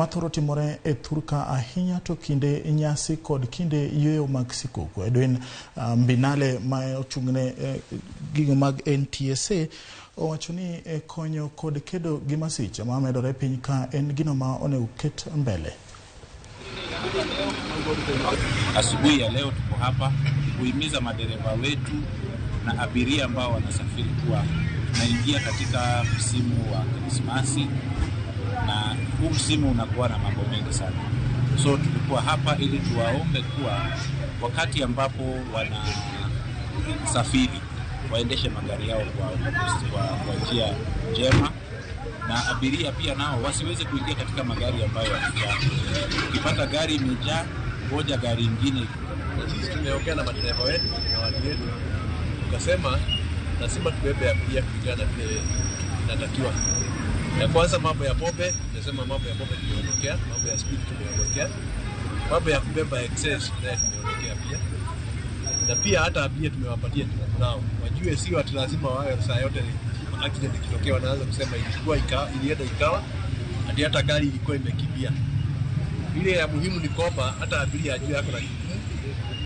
Mathoro timore e thurka ahinya to kinde nyasi kod kinde yueyo mag sikuku. Edwin Mbinale ma ochung'ne gigo mag NTSA owacho ni konyo kod kedo gi masiche ma medore piny ka en gino ma onego ket mbele. Asubuhi ya leo tuko hapa kuhimiza madereva wetu na abiria ambao wanasafiri kuwa tunaingia katika msimu wa Krismasi na huu msimu unakuwa na mambo mengi sana. So tulikuwa hapa ili tuwaombe kuwa wakati ambapo wanasafiri waendeshe magari yao kwa njia njema, na abiria pia nao wasiweze kuingia katika magari ambayo yamejaa. Ukipata gari imejaa, ngoja gari ingine. Na sisi tumeongea na madereva wetu na watu wetu, tukasema lazima tubebe abiria kulingana na vile inatakiwa. Ya kwanza mambo ya pombe, tumesema mambo ya pombe tumeondokea, mambo ya speed tumeondokea, mambo ya kubeba excess naye tumeondokea pia, na pia hata abiria tumewapatia jukumu lao, wajue sio ati lazima wawe saa yote accident ikitokea wanaanza kusema ilikuwa ilienda ikawa, ati hata gari ilikuwa imekimbia. Ile ya muhimu ni kwamba hata abiria ajue ako na jukumu.